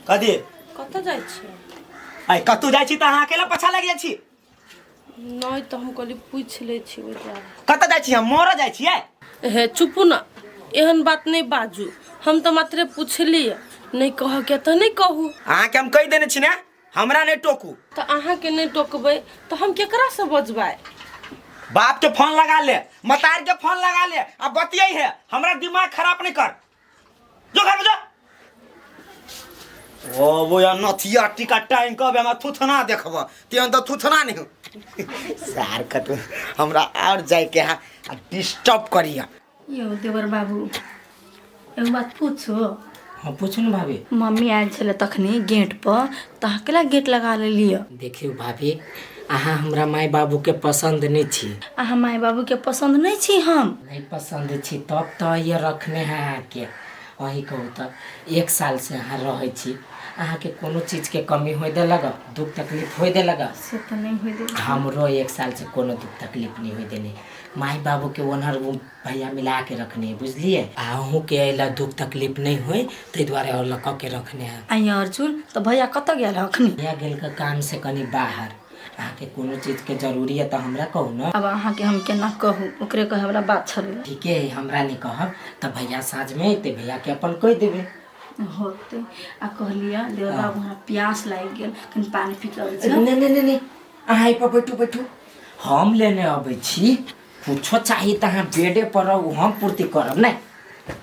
कथी? कतऽ जाइ छियै? आइ कतहु जाइ छी तऽ अहाँ अकेला पाछा लागि जाइ छी। नहि तऽ हम कहली पूछि लै छी ओहि दुआरे। कतऽ जाइ छी? हम मरऽ जाइ छियै? हे चुपू ने, एहन बात नहि बाजू। हम तऽ मात्रे पुछलियै, नहि कहऽके तऽ नहि कहू। अहाँके हम कहि देने छी ने, हमरा नहि टोकू। तऽ अहाँके नहि टोकबै तऽ हम केकरासँ बजबै? बाप के फोन लगा ले, मतार के फोन लगा ले आ बतियै है, हमरा दिमाग खराब नहीं कर। जो घर में जो। ओ वो या नथिया टीका टाइम कब हमरा थुथना देखब तेहन तऽ थुथना नहीं हो। सार कतू हमरा और जाय के है आ डिस्टर्ब करिया। यौ देवर बाबू, एगो बात पूछो? हाँ, पूछू ने भाभी। मम्मी आयल छलै तखनी गेट पर, तऽ अहाँ केला गेट लगा लेलियै? देखियौ भाभी, अहाँ हमरा माय बाबूके पसन्द नहि छी। अहाँ माय बाबूके पसन्द नहि छी हम? नहि पसन्द छी तब तऽ ये रखने है अहाँके। अही कहू तऽ, एक सालसँ अहाँ रहै छी, अहाँके कोनो चीजके कमी होइ देलक? दुख तकलीफ होइ देलक? से तऽ नहि होइ देलक। हमरो एक सालसँ कोनो दुख तकलीफ नहि होइ देने। माय बाबूके ओनहर भैया मिला के रखने है, बुझलिए? आ अहूँके अयला दुख तकलीफ नहीं होय ताहि दुआरे और लऽ के रखने है। आइ अर्जुन, तऽ भैया कतऽ गेल हँ अखनी? भैया गेल के काम से कनि बाहर। अहाँके कोनो चीजके जरूरी है तऽ हमरा कहू ने। आब अहाँके हम केना कहू, ओकरे कहैवला बात छलै। ठीके है, हमरा नहि कहब तऽ भैया साँझमे अयतै, भैयाके अपन कहि देबै। होतै। आ कहलियै देवर बाबू, हमरा प्यास लागि गेल, कनि पानि पी के अबै छी। नहि नहि नहि नहि, अहाँ एहिपर बैठू बैठू, हम लेने अबै छी। कुछो चाही तऽ अहाँ बेडे पर रहू, हम पूर्ति करब। नहि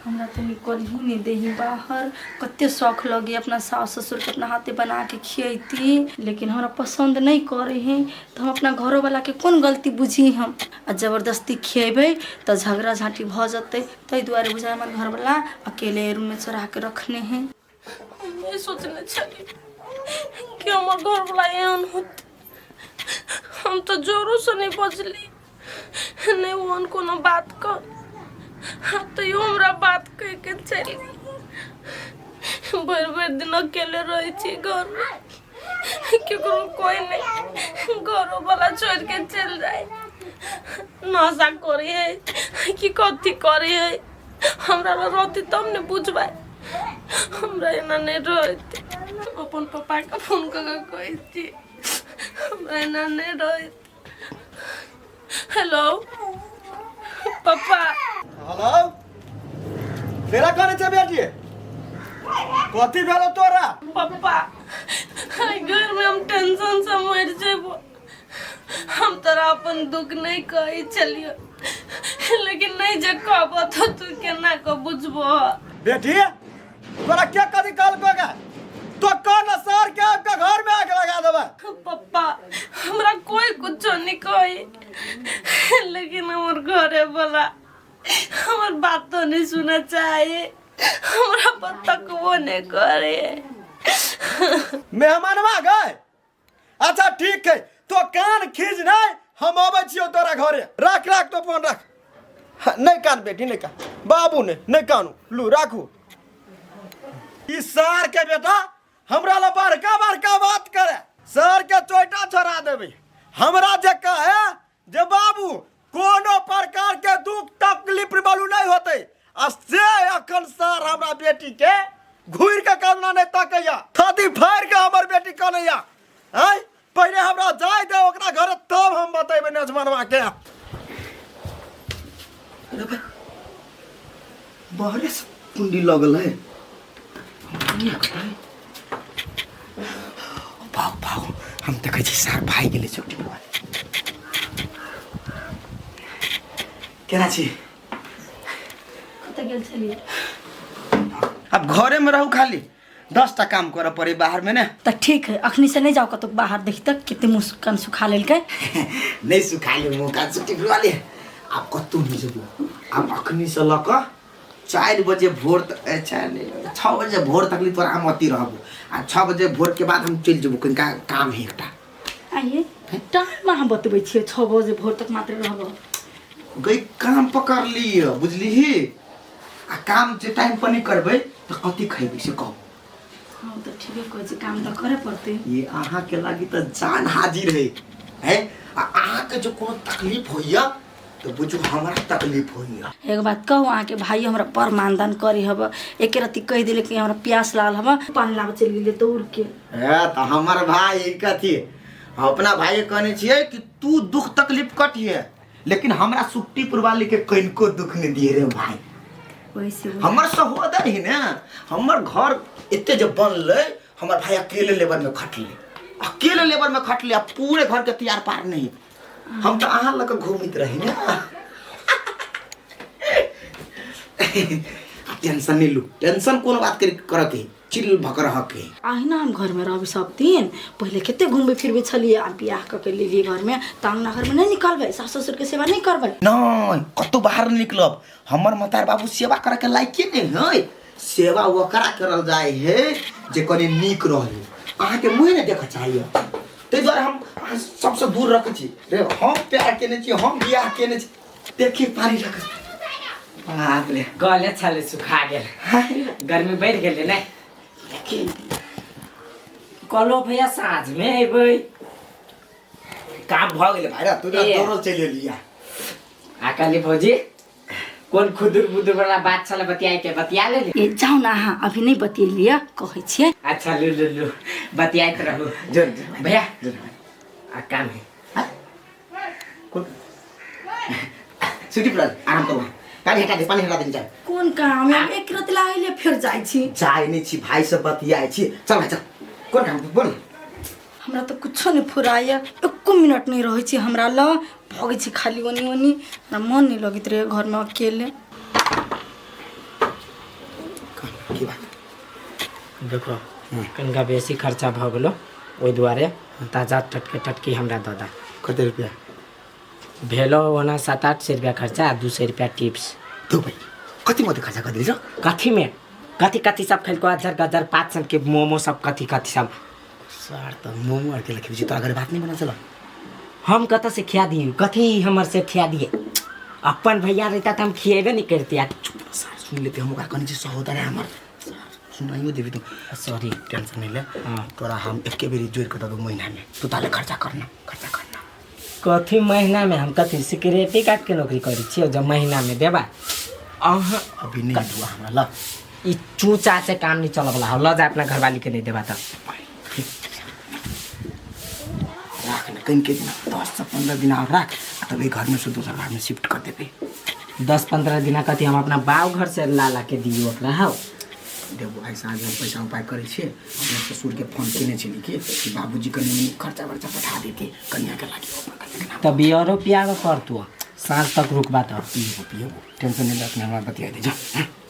हमरा तऽ निकलही नहि देही बाहर। कते शौख लगे अपना सास ससुरके अपना हाथे बना के खियैती, लेकिन हमरा पसन्द नहि करै है, तऽ हम अपना घरोवलाके कोन गलती बुझी हम? आ जबरदस्ती खियेबै तऽ झगड़ा झाँटी भऽ जेतै, ताहि दुआरे बुझाइ हमर घरवला अकेले रूममे चढ़ा के रखने है। हम नहि सोचने छली कि हमर घरवला एहन होतै। हम तऽ जोरोसँ नहि बजली, नहि ओहन कोनो बात कह, तैयो हमरा बात कहि के चलि गेल। भरि भरि दिन अकेले रहै छी घरमे, केकरो कोइ नहि, घरोवला छोड़ि के चलि जाइ। नशा करै है कि कथी करै है? हमरा लग रहती तब ने बुझबै। हमरा एना नहि रहते। अपन पप्पाके फोन कऽ के कहै छी, हमरा एना नहि रहते। हेलो पप्पा। हेलो, तेरा करै छै बेटी? कथी भेलो तोरा? पप्पा, घरमे हम टेंशन से मरि जेबो। हम तोरा अपन दुख नहि कहै छलियो, लेकिन नहि जे कहबो तऽ तू केना कऽ बुझबो? बेटी, तोरा के कथी कहलको गे? तो कौन सर के आपके घर में आग लगा देबे? पप्पा, हमरा कोई कुछो नहीं कही, लेकिन हमर घरे वाला हमर बात तो नहीं सुनना चाहे, हमरा पर तकबो नहीं करे। मेहमानवा गए? अच्छा ठीक है, तो कान खींच नहीं, हम अबै छियौ तोरा घरे। राख राख, तो फोन राख। हाँ, नहीं कान बेटी, नहीं कान बाबू, नहीं नहीं कानू, लू राखू। ई सार के बेटा हमरा ला बड़का बड़का बात करे, सर के चोटा छोड़ा देबै। हमरा जे कहे जे बाबू कोनो प्रकार के दुख तकलीफ बोलू नहीं होते, आ से अखन सर हमरा बेटी के घूर के कहुना नहीं तकैया, थदी फाड़ के हमर बेटी कनैया। आय पहले हमरा जाय दे ओकरा घर, तब हम बतेबै नजमनवा के। बाहरे से कुंडी लगल है। भाग भाग, हम देखै छी सार भागि गेलै चौकी पर। केना छी? कतऽ गेल छलियै? आब घरेमे रहू, खाली 10टा काम करऽ पड़े बाहर में ने। तऽ ठीक है, अखनी से नहीं जाओ कतौ बाहर। देखी तक कते मुँह कान सुखा लेलकै। नहीं सुखा ले मुँह कान सुखी वाले। आब कतौ नहीं जेबो। आब अखनी से लऽ कऽ 4 बजे भोर तक, ए, चारि नहि, 6 बजे भोर तक तोरा हम अथी रहबो, आ 6 बजे भोर के बाद हम चलि जेबो, कनिका काम है एकटा। आइए टाइम अहाँ बतबै छियै, 6 बजे भोर तक मात्र रहबो। गई काम पकड़ लिय, बुझलिही? आ काम जे टाइम पर नहीं करबै तऽ कथी खैबै से कहू? हाँ तऽ ठीके कहै छी, काम तऽ करे पड़तै। ये अहाँ के लागी तऽ जान हाजिर है, हैं? आ अहाँ के जो कोनो तकलीफ होइया तो बुझू हमरा तकलीफ होइया। एगो बात कहू, अहाँके भाई हमरा बड़ मानदान करी हब। एके रत्ती कहि देले कि हमरा प्यास लागल हब, पानी लाबऽ चलि गेलियै दौड़ के। ए तऽ हमर भाई कथी, हम अपना भाई के कहने छियै कि तू दुख तकलीफ कटिहे, लेकिन हमरा सुट्टी पुरवाली के कनिको दुख नहीं दिए रे भाई। वैसे हमर सहोदर ही ने, हमर घर एते जे बनलै, हमर भाई अकेले लेबर में खटले, अकेले लेबर में खटले आ पूरे घर के तैयार पार नहीं। हम तो अहाँ लग घूमित रही ने। आ टेंशन नहीं लू, टेंशन कोनो बात के करऽ के, चिल भक रह के। अहिना हम घरमे रहबै सब दिन। पहिले कते घुमबै फिरबै छलियै, आ बियाह कऽ के लेलियै घरमे तऽ अङ्गना घरमे नहि निकलबै, सास ससुरके सेवा नहि करबै। नहीं, कतौ बाहर नहीं निकलब। हमर मतार बाबू सेवा करे के लायके नहीं है। सेवा ओकरा करल जाय है जे कनि नीक रहे। अहाँके मुँह नहि देखऽ चाहिए, ताहि दुआरे हम अहाँ सबसँ दूर रखै छी। रे हम प्यार केने छी, हम बियाह केने छी। देखी पानी रख, बाप रे गले छले सुखा गेल, गर्मी बढ़ि गेलै ने। कहलो भैया साँझ में अयबै। काम भऽ गेलै भाइ रे, तू तऽ ए। दौड़ल चलि एलियै। आ कहली भौजी कोन खुदुर बुदुर वाला बात छल बतियाए के, बतिया लेली? ए जाउ ने अहाँ, अभी नहि बतियेलियै, कहै छियै। अच्छा लू लू लू बतियाइत रहू। जोर जोर भैया जोर। आ काम है। कोन सिटी पर आराम करू, पानी हटा दे, पानी हटा दे। जाए कोन काम है, एक रात लागले फेर जाइ छी। जाय नहि छी, भाई सब बतियाइ छी। चल भाई चल, कोन काम बोल। हमरा तऽ कुछो नहि फुराइए, एको मिनट नहि रहै छी हमरा लग, भगै छी खाली ओनी ओनी। हमरा मन नहि लगैत रहै घरमे अकेले। की बात? देखो कनिका बेसी खर्चा भऽ गेलो, ओहि दुआरे ताजा टटके टटकी हमरा दऽ दऽ। कते रुपया भेलो? ओना 700-800 रुपया खर्चा आ 200 रुपया टिप्स। दू भाई कति मात्रै खर्चा कर दिली? कथीमे कथी कथी सब खेलको, अजर गजर 5 के मोमो सब कथी कथी सब। सर तऽ मोमो आर के खेबै छी, तोरा घरे भात नहीं बनल छल? हम कतऽ से खिया दियौ? कथी हमर से खिया दिए? अपन भैया रहता तऽ हम खिएबे नहीं करती। चुप सर, सुन लेते। हम ओकरा कहने छी सहोदर है हमर, सुनाइयो देबी तू। सॉरी। टेंशन नहीं ले। हाँ। तोरा हम एके बेरी जोड़ के दऽ देबौ महीना में, तू ताले खर्चा करना, खर्चा करना। कथी महीना में? हम कथी सिक्योरिटी गार्ड के नौकरी करै छियै जब महीना में देबा अहाँ? अभी नहीं दुआ हमरा ल। ई चूचा से काम नहीं चलऽ वाला हौ, लऽ जा अपना घरवाली के, नहीं देबा तऽ। राख न कनि के दिन, 10 से 15 दिन और राख, आ तब घर में से दोसर घर में शिफ्ट कर देबै। 10-15 दिना कथी, हम अपना बाप घर से ला ला के दियौ ओकरा हौ। देबो भाइ, साँझमे पैसा उपाय करै छियै। अपना ससुरके फोन केने छली कि बाबूजी कनि मनि खर्चा वर्चा पठा देते कन्याके लागि, अपन कन्याके नाम। तऽ बियरो पियाबऽ पड़तौ साँझ तक रुकबा तऽ। पिएबो पिएबो, टेंशन नहीं ले, अपने हमरा बतिया दे जा।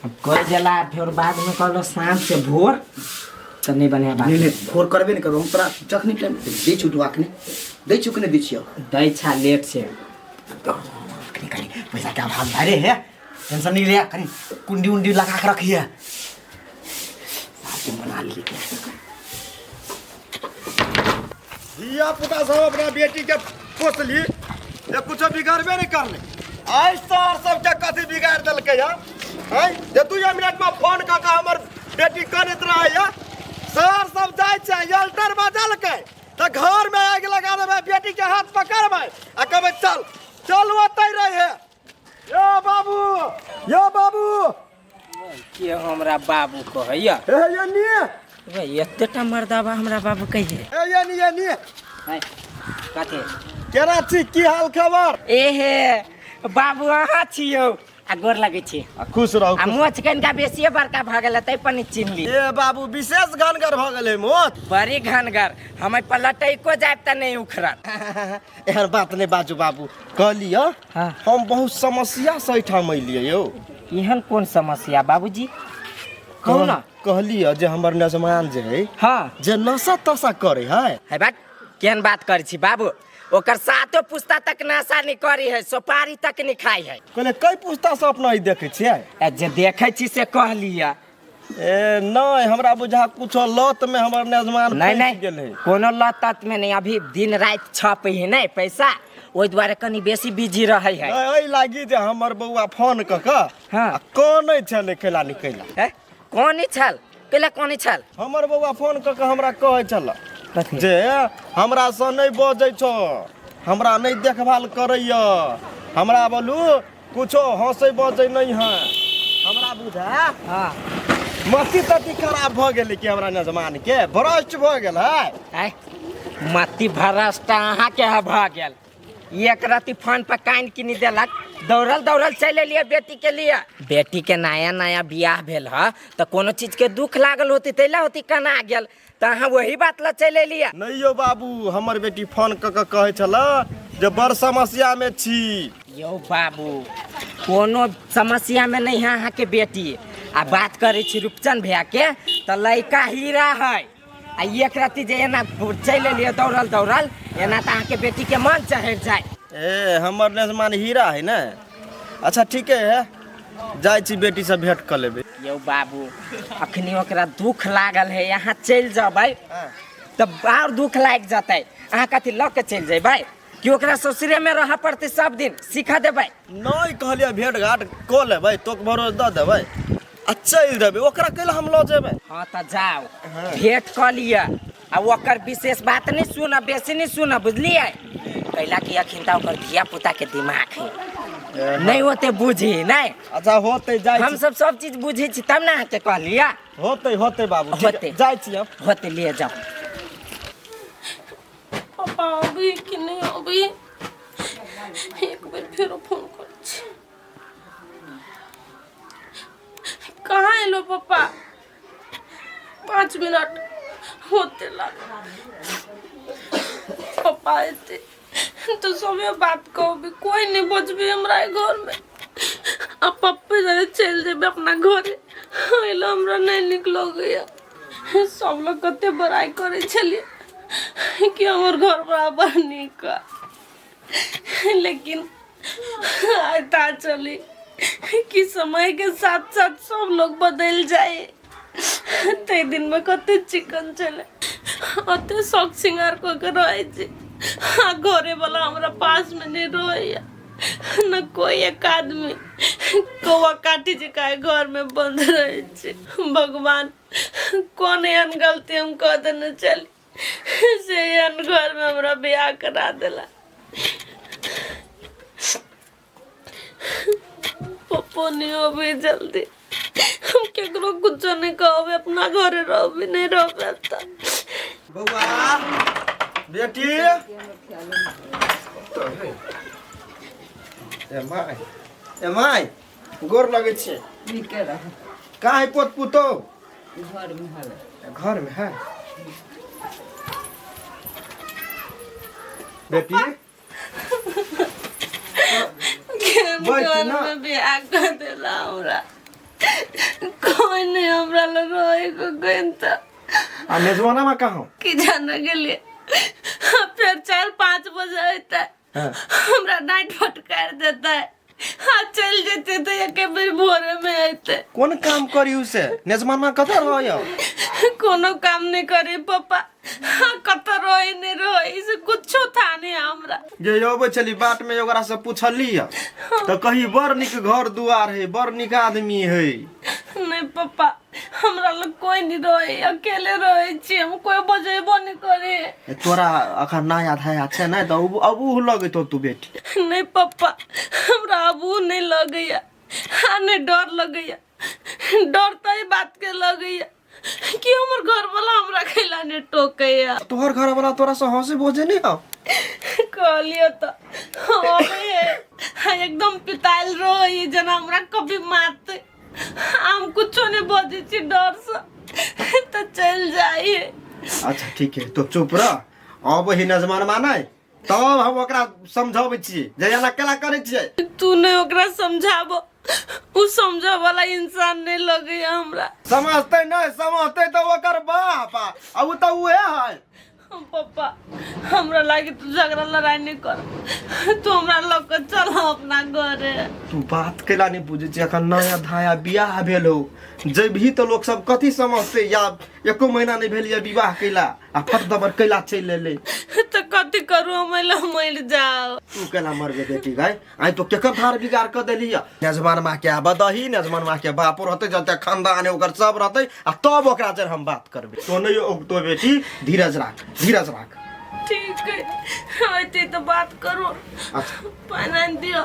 अब कह देला फेर बाद में कहलो साँझ से भोर तऽ नहीं बढ़िया बात। नहीं नहीं, भोर करबे नहीं करबो हम तोरा। जखनी टाइम दै छु, तू अखनी दै छु कि नहीं दै छियौ? दै छा लेट से। कनि कनि पैसा के अभाव भए रे है, टेंशन नहीं ले, कनि कुंडी उंडी लगा के रखिए, साहब के मना लिए। धिया पुता सब अपना बेटी के पोसली जे कुछो बिगाड़बे नहीं करले। आइ सर सबके कथी बिगाड़ देलकै या आँय, जे 2 मिनट में फोन कऽ के हमर बेटी कनैत रहैया। सर सब जाइ छै, अल्टर बजलकै तऽ घर में आगि लगा देबै, बेटी के हाथ पकड़बै आ कहबै चल चल, ओतै रहे। यो बाबू, यो बाबू। के हमरा बाबू कहैया? हे ये नी। रे एतेटा मर्दाबा हमरा बाबू कहिए? हे ये नी, ये नी। है, कथी? केना छी, की हाल खबर? एहे बाबू, अहाँ छियौ? आ गोर लगै छी। आ खुश रहू। आ मोछ कनिका बेसिए बड़का भऽ गेल तै पर नहि चिन्हली। ए बाबू, विशेष घनगर भऽ गेलै मोछ। बड़ी घनगर, हम पलटैको जायब तऽ नहि उखड़त। एहन बात नहि बाजू बाबू। कहलियै, हाँ। हम बहुत समस्या से एहिठाम एलियै यौ। एहन कोन समस्या बाबूजी, कहू ने। कहलियै जे हमर नजमान जे है, जे नशा तशा करे है। है बात, केहन बात करै छी बाबू? ओकर सातो पुस्ता तक नशा नहीं करी है, सुपारी तक नहीं खाई है। कहले कई पुस्ता से अपना ई देखै छियै? ए, जे देखै छी से कहलियै। ए नहि, हमरा बुझा कुछो लत में हमर नजमान नहीं फँसि नहीं गेल है। कोनो लत तत में नहीं। अभी दिन राति छपै है नहीं पैसा, ओहि दुआरे कनि बेसी बिजी रहै है। एहि लागी जे हमर बौआ फोन कऽ कऽ आ कनै छलै, कैला नहि कैला। है कोनी छल, कैला कोनी छल? हमर बौआ फोन कऽ कऽ हमरा कहै छल कथी? जे हमरा से नहि बजै छौ, हमरा नहि देखभाल करैया। हमरा बोलू कुछो हंसै बजै नहीं है हमरा बुझा। हाँ। मती तती खराब भऽ गेलै कि हमरा नजमान के भ्रष्ट भऽ गेल है। आय मती भ्रष्ट अहाँके है भऽ गेल। एक रति फोन पर कान किनी देलक, दौड़ल दौड़ल चलि एलियै बेटी के लिए। बेटी के नया नया बियाह भेल ह तऽ कोनो चीज के दुख लागल होती तै ला होती कना गेल, तऽ अहाँ वही बात ला चलि एलियै। नहीं यौ बाबू, हमर बेटी फोन कऽ के कहै छल जे बड़ समस्या में छी। यौ बाबू, कोनो समस्या में नहीं है अहाँके बेटी। आ बात करै छी रूपचंद भैया के तऽ लड़का हीरा है। आ एक रति जे एना चलि एलियै दौड़ल दौड़ल एना तऽ अहाँके बेटी के मन चढ़ि जाय। ए हमर नजमान हीरा है ने। अच्छा ठीके है, जाइ छी बेटी से भेंट कऽ लेबै। यौ बाबू, अखनी ओकरा दुख लागल है, यहाँ चलि जेबै तऽ आओर दुख लागि जेतै। अहाँ कथी लऽ के चलि जेबै कि ओकरा ससुरे में रहऽ पड़तै सब दिन? सिखा देबै। नहीं कहलियै भेंट घाट कऽ लेबै, तोक भरोस दऽ देबै आ चलि देबै, ओकरा कैला हम लऽ जेबै? हाँ तऽ जाओ भेंट कऽ लिअ आ ओकर विशेष बात नहीं सुनब, बेसी नहीं सुनब, बुझलियै? कैला कि अखन तऽ ओकर धिया पुता के दिमाग है, नहीं होते बुझी नहीं। अच्छा होते जाइ हम सब सब चीज बुझै छी तब ने अहाँके कहलियै। होते होते बाबू, होते। जाइ छी हम। होते लिए जाओ। पापा अभी कि नहीं अभी एक बेर फेरो फोन करै छी। कहाँ एलो पापा? 5 मिनट होते लाग। पापा एते तो सबे बात कहबी, कोई नहीं बचबी हमरा घर में। आ पप्पे जरे चलि जेबे अपना घरे, एलो हमरा नहीं निक लगैया। सब लोग कते बड़ाई करै छलियै कि हमर घर बराबर नीक है, लेकिन आइ ता चली कि समय के साथ साथ सब लोग बदल जाए। ते दिन में कते चिकन चले, ओते शौक श्रृंगार कऽ के रहै छी। आ घरे वाला हमरा पास में नहीं रहैया, न कोई एक आदमी कौआ काटी जकाँ घर में बंद रहै छै। भगवान कोन एहन गलती हम कऽ देने चली से एहन घर में हमरा बियाह करा देला। पप्पो नहीं होबे जल्दी, हम केकरो कुछो नहीं कहबे, अपना घरे रहबे नहीं रहबे त। बौआ बेटी ए my, ए my, गोर लगै छै। नीके रह। कहाँ है पोत पुतोह? घर में है। घर में है। बेटी घर में बियाह कर देला हमरा, कोई नहीं हमरा लग रहे को गइन त। आ मेजबाना में कहाँ? कि जाने के लिए फिर 4-5 बजे होता है, हमरा नाइट फटकार देता है। हाँ चल जेते तो एक बेर भोरे में आते। कोन काम करी उसे? मेजबाना कतऽ रहय? कोनो काम नहीं करे पापा, हाँ कतऽ रहे नहीं रहे, इसे कुछो था नहीं हमरा। जे अबै छली बाट में ओकरा से पूछली तऽ कही बड़ नीक घर दुआर है, बड़ नीक आदमी है। नहीं पापा, हमरा लग कोई नहीं रहे, अकेले रहे छी हम, कोई बजेबो नहीं करे। तोरा अखन नया धाया छै नै तऽ अब उ लगैत तू बेटी। नहीं पापा, हमरा अब उ नहीं लगैया, हाँ नहीं डर लगैया। डर तऽ ई बात के लगैया कि हमर घर वाला हमरा खैला नहीं टोकैया। तोहर घर वाला तोरा से हंसे बोझे नहीं हो? कहलियो तऽ हाँ एकदम पितायल रहे जना हमरा कभी मारते, हम कुछो नहीं बजै छी डर से तो चल जाइए। अच्छा ठीक है, तो चुप रह। अब ही नजमान मानै तब हम ओकरा समझाबै छियै जे एना केना करै छियै। तू नहीं ओकरा समझाबो, उ समझा वाला इंसान नहीं लगैया हमरा। समझतै नहीं, समझतै तऽ ओकर बाप आ उ तऽ उहे है। पापा हमरा लागे तू झगड़ा लड़ाई नहीं कर, तू हमरा लग के चल अपना घरे। तू बात कैला नहीं बुझै छी, अखन नया धाया बियाह भेल हो, जेबही तऽ लोक सब कथी समझतै, या एको महीना नहीं भेल या विवाह कैला आ फट दबर कैला चलि एलै। तऽ कथी करू हम, अइला मरि जाओ। तू कैला मरबे बेटी गाय? आइ तो केकर धार बिगाड़ कऽ देली? नजमान माँ के आबऽ दही, नजमान माँ के बाप रहतै, जते खानदान है ओकर सब रहतै आ तब ओकरा जर हम बात करबै। तो नहीं उगतो बेटी, धीरज राख, धीरज राख। ठीक है, अइते तऽ बात करू। अच्छा पानि आनि दिअ।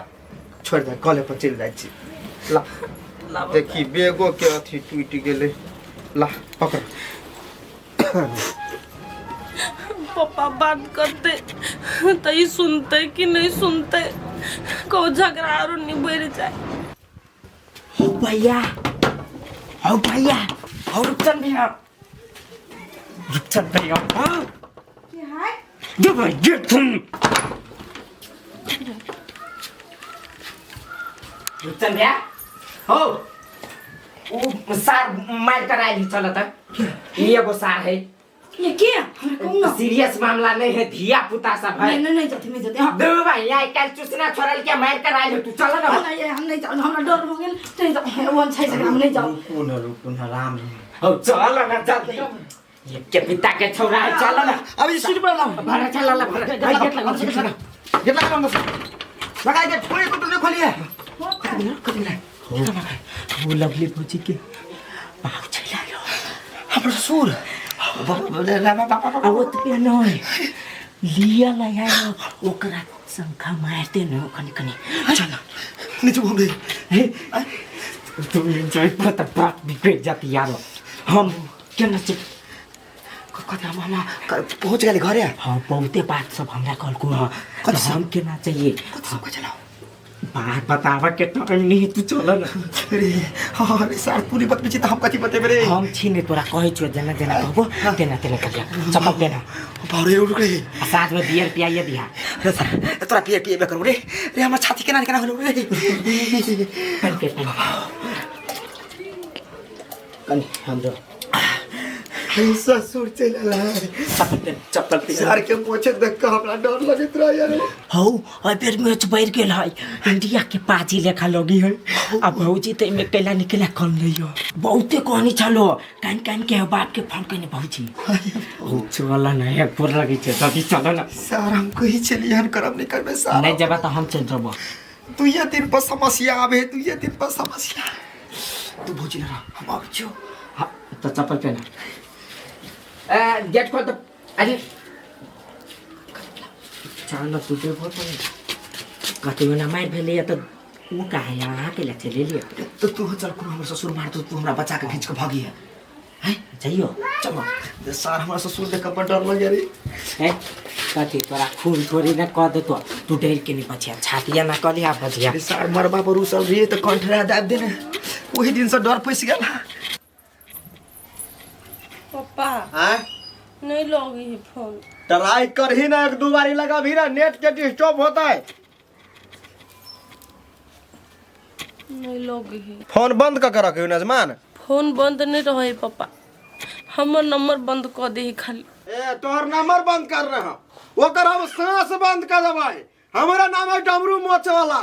छोड़ि दे, कले पर चलि जाइ छी। ला देखी बेगो के अथी टूटि गेलै। ला पकड़। पप्पा बात करते तो ई सुनते कि नहीं सुनते, को झगड़ा आरो नहीं बढ़ जाए। हो भैया, हो भैया, हो रुपचंद भैया, रुपचंद भैया, हाँ ये भाई ये तुम रुपचंद भैया, हो वो सार मार कर आइल चलत ये एगो सार है। ये के हमरा कहू ना, सीरियस मामला नहीं है, धिया पुता सब है। नहीं नहीं जाते, नहीं जाते। हाँ दो भाई आई काल चुसना छोड़ल के मार कर आइल तू, चल ना। नहीं हम नहीं जाओ, हमरा डर हो गेल, नहीं जाओ, वन छै से हम नहीं जाओ। रुकू न, रुकू न, राम हो चल ना जल्दी, ये के पिता के छोरा है, चल ना। अब इस सीट पर लाओ, भरा चल ला, भरा गेट लगा, गेट लगा, गेट लगा, लगा गेट, कोई को तो नहीं खोली है। कथि मिला वो लवली भौजी के बाप चला लो हमर ससुर आ वो तो नहीं लिया लाया ओकरा शंखा मारते न कनी कनी। चल नीचे घूम रे, तुम एंजॉय पर तो बात बिगड़ जाती यार। हम केना से कथि हम हम पहुंच गेली घरे। हाँ बहुते बात सब हमरा कहलको। हाँ हम केना चाहिए कथि सब चलाओ बात बतावा के टाइम नहीं, तू चल ना। अरे हाँ रे सार पूरी बतबै छी त हम कथि बतेबै रे। हम छी ने तोरा कहै छियो, जेना जेना कहबो तेना तेना करिया, चप्पल पेना। बाप रे रुक रे, आ साथ में बियर पियाइए दिहा। रे सार तोरा पिए पिएबे करू रे। रे हमर छाती केना केना होलो रे। पेन पे पेन कनी हमरो ससुर चलि आयल चप्पल पेन, चप्पल पेन। सार के पोछे देख के हमरा डर लगैत रहे यार। हौ एहि बेर मैच बढ़ि गेल है, इंडिया के पाजी लेखा लगी है। आ भौजी तऽ एहिमे कैला निकला कम नहीं हो, बहुते कहनी छलो कान कान के बाप के फोन कने भौजी। हौ चल ना, एक गोर लगी छै जल्दी चल ना। सार हम कही छलियै हन करब नहीं करबै सार। नहीं जेबा तऽ हम चलि जेबो। दुइये दिन पर समस्या आबे, दुइये दिन पर समस्या। तू भौजी लड़ा, हम आबै छियौ। हाँ तऽ चप्पल पेना, गेट खोल तो। अरे चल ना तू देखो तो कते ना मारि भेलैया तऽ ओ काहे अहाँ के ले चलि एलियै। तो तू चल, कोनो हमर ससुर मारतो तू हमरा बचा के खींच के भागी है। हैं जइयो चलो सार हमरा ससुर देख के बड़ डर लगे रे। हैं कथी तोरा खून थोड़ी ना कह देतो, तू डर के नहीं बचिया, छातिया ना कह लिया बचिया। अरे सार मरबा पर उसल रहिए तऽ कंठरा दाबि देने, ओही दिन से डर पैसि गेल। पप्पा हैं नहीं लगी है फोन, ट्राई कर ही ना, एक दो बारी लगा भी ना, नेट के डिस्टर्ब होता है। नहीं लगी है फोन बंद कर रखे नजमान। फोन बंद नहीं रहे पापा, हमर नंबर बंद कर दे खाली। ए तोहर नंबर बंद कर रहा, ओकर हम सांस बंद कर देबै। हमरा नाम है डमरू मोच वाला।